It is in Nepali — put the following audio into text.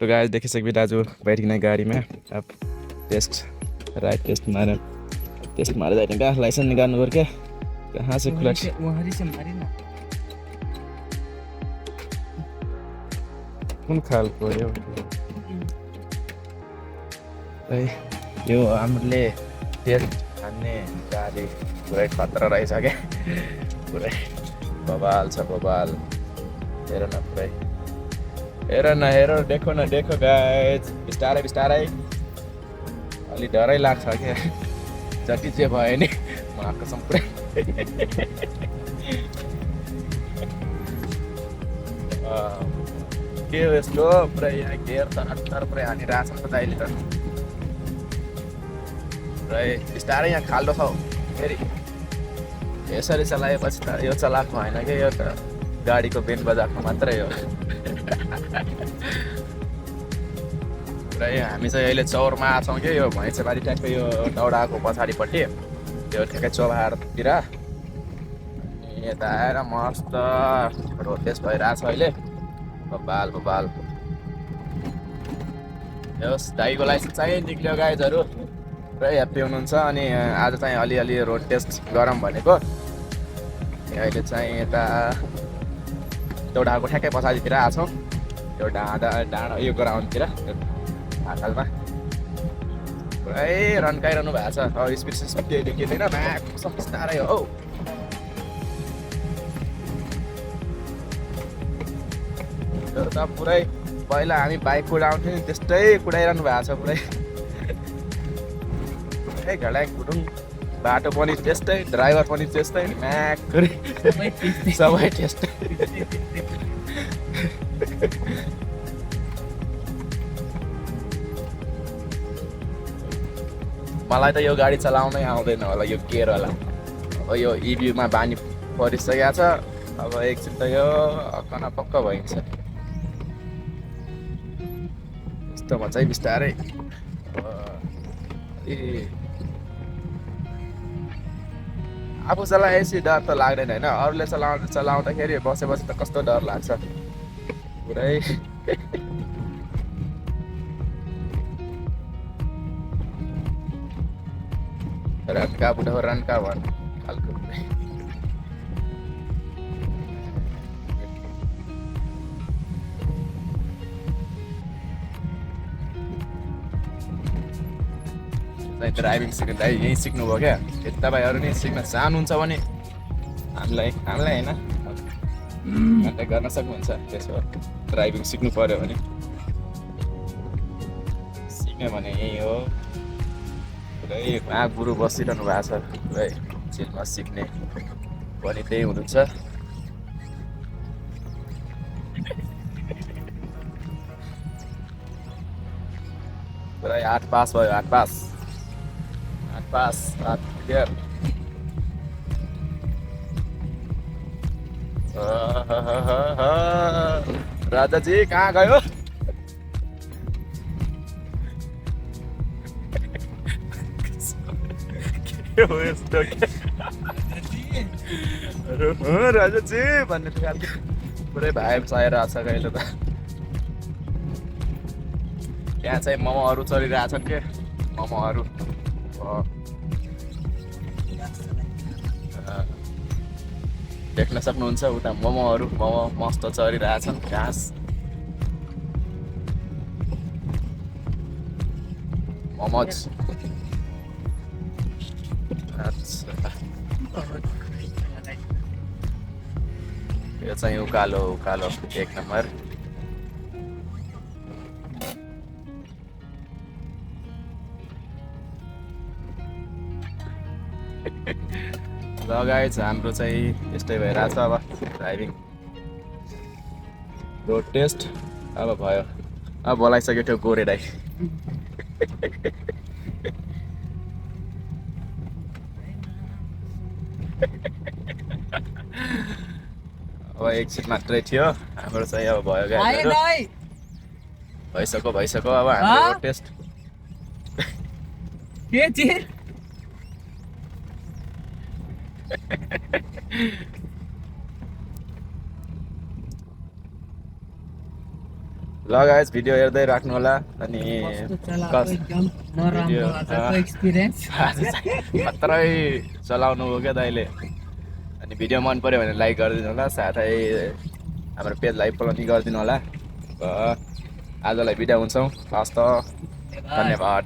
तो गाइस देखिसकेपछि दाजु बैठिकन गाडीमा अब टेस्ट राइड टेस्ट मारे जाने का लाइसेंस निकाल्नु पर्यो क्या कहाँ से खुला वहाँ से मारी ना कुन खालको यो हामीले टेस्ट खाने गाडी पुरै खतरा रहेछ क्या पुरै बबाल छ बबाल हेर न पुरै हेर देखो न देखो गाइस बिस्तारै बिस्तारै अलि डरै लाग्छ क्या जति जे भयो नि म आएको पुरै के हो यस्तो पुरै यहाँ गेयर तर पुरै हानिरहेछ नि त दाइले त पुरै बिस्तारै यहाँ खाल्डो छ फेरि यसरी चलाएपछि त यो चलाएको होइन क्या यो त गाडीको बेन बजाएको मात्रै हो पुरै हामी चाहिँ अहिले चौरमा छौँ कि यो भैँसेबारी ट्याक्कै यो दौडाको पछाडिपट्टि त्यो ठ्याक्कै चौबारतिर अनि यता आएर मस्त रोड टेस्ट भइरहेछ अहिले बबाल बबाल यस दाइको लाइसेन्स चाहिँ निक्ल्यो गाइजहरू पुरै ह्याप्पी हुनुहुन्छ अनि आज चाहिँ अलिअलि रोड टेस्ट गरौँ भनेको अहिले चाहिँ यता दौडाको ठ्याक्कै पछाडितिर आएको छौँ त्यो डाँडा यो ग्राउन्डतिर हातलमा पुरै रन्काइरहनु भएको छ अब स्पिड केही देखिँदैन म्याक्सम बिस्तारै हो त्यो त पुरै पहिला हामी बाइक कुदाउँथ्यौँ नि त्यस्तै कुदाइरहनु भएको छ पुरै पुरै घडाङ कुदुङ बाटो पनि त्यस्तै ड्राइभर पनि त्यस्तै म्याक सबै त्यस्तै मलाई त यो गाडी चलाउनै आउँदैन होला यो गेयरवाला अब यो इभीमा बानी परिसकेको छ अब एकछिन त यो अक्कन पक्क भइन्छ यस्तोमा चाहिँ बिस्तारै आफू चलाएपछि डर त लाग्दैन होइन अरूले चलाउँदाखेरि बसेपछि त कस्तो डर लाग्छ पुरै रन्का बुढो रन्का भन् खालको ड्राइभिङ सिक्नु यहीँ सिक्नुभयो क्या यति तपाईँहरू नि सिक्न चाहनुहुन्छ भने हामीलाई होइन अन्त गर्न सक्नुहुन्छ त्यसो ड्राइभिङ सिक्नु पऱ्यो भने सिक्यो भने यही हो पुरै बुढो बसिरहनु भएको छ पुरै जेलमा सिक्ने पनि त्यही हुनुहुन्छ पुरै 8 पास भयो 8 पास क्लियर राजाजी कहाँ गयो के हो यस्तो राजाजी भन्ने खालको पुरै भाइब चाहिरहेको छ कहिले त यहाँ चाहिँ मोमोहरू चलिरहेछन् के मोमोहरू देख्न सक्नुहुन्छ उता मोमो मस्त चलिरहेछन् घाँस मोमोज यो चाहिँ उकालो 1 नम्बर लगाएछ हाम्रो चाहिँ यस्तै भइरहेछ अब ड्राइभिङ रोड टेस्ट अब भयो अब बोलाइसक्यो त्यो गोरे दाइ अब एकछिन मात्रै थियो हाम्रो चाहिँ अब भयो गाडीहरू भइसक्यो अब हाम्रो रोड टेस्ट ल गाइस भिडियो हेर्दै राख्नु होला अनि भिडियो खतरै चलाउनु हो क्या दाइले अनि भिडियो मन पर्यो भने लाइक गरिदिनु होला साथै हाम्रो पेजलाई फलो नि गरिदिनु होला आजलाई बिदा हुन्छौँ हस् त धन्यवाद